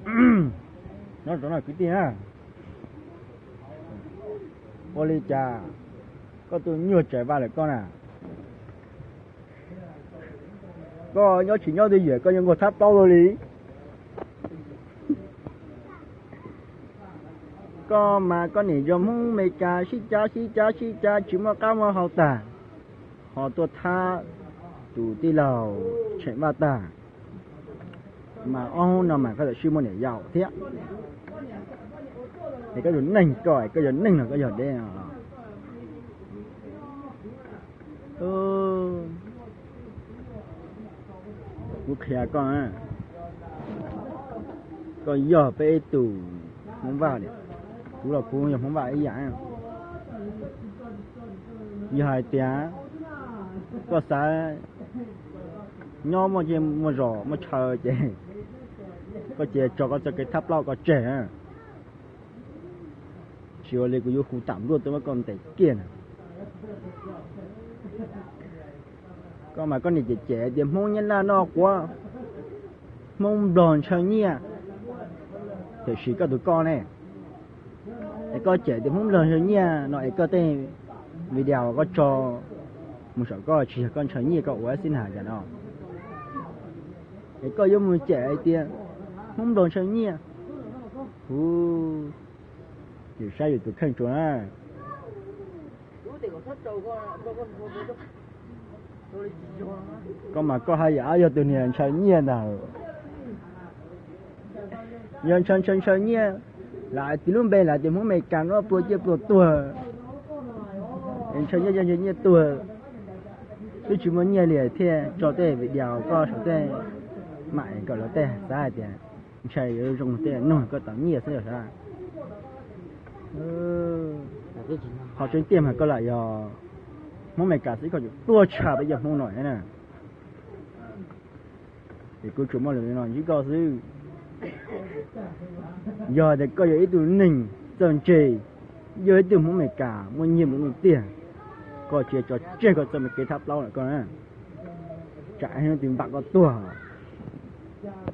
Nyob zoo no kwv tij na, ua li cas koj tuaj nyuaj tsawv vaj lawm koj na? Koj nyob tsis nyob twj ywm koj yuav nkaug thab plaub luaj li. Koj mas koj nim yog Hmoob Meskas sib cav sib cav sib cav tsis muaj qab muaj hau tag, ho tuaj thab tus tij laug Tsheem Vaj tag, mas ob hnub no mas koj tam sim muaj niam yau thiab. Es koj yog neeg, koj koj yog neeg los koj yog deb no? Kuv qhia koj, koj yog peb ib tug Hmoob Vaj li, kuv los kuv yog Hmoob Vaj ib yam. Yog hais tias koj xav nyob muaj zej muaj zos muaj chaw ces koj cia tso koj txoj kev thab plaub koj tseg. Tsis ua li kuv yuav hu tam npluaj tuaj muab koj ntes kiag na. Koj mas koj niam cem cem tias Hmoob Nyab Laj noj quav, Hmoob Nplog ntshaw nyiaj, tiam sis koj tus koj ne, es koj cem tias Hmoob Nplog ntshaw nyiaj no es koj tej video koj tso mus saum koj tsis yog koj ntshaw nyiaj koj ua xib nas cas no, es koj yuav mus cem hais tias Hmoob Nplog ntshaw nyiaj. Hu, yus saib yus tus kheej tsuas na. Koj mas koj haj yam yog tus niag ntshaw nyiaj ntag. Yog ntshaw ntshaw ntshaw nyiaj, lam tias lub npe lam tias Hmoob Amelikas no pluag ciaj pluag tuag, ntshaw nyiaj ntshaw nyiaj tuag, twb tsis muaj nyiaj li thiaj tso tej video koj saum tej mam kom luag tej xav hais tias ntshai yuav zoo tej nug koj tau nyiaj xwb sav. Qhov tseeb tiag mas koj lam yog Hmoob Amelikas xwb koj tseem tuaj tshaj peb cov Hmoob no na. Es kuv tsuas muaj lus li no ntsib koj xwb. Yog tias koj yog ib tug neeg txawj ntse, yog ib tug Hmoob Amelikas muaj nyiaj muaj txiaj, koj tsis tso tseg koj txoj me kev thab plaub lawm koj na, tsam hnub twg npam koj tuag.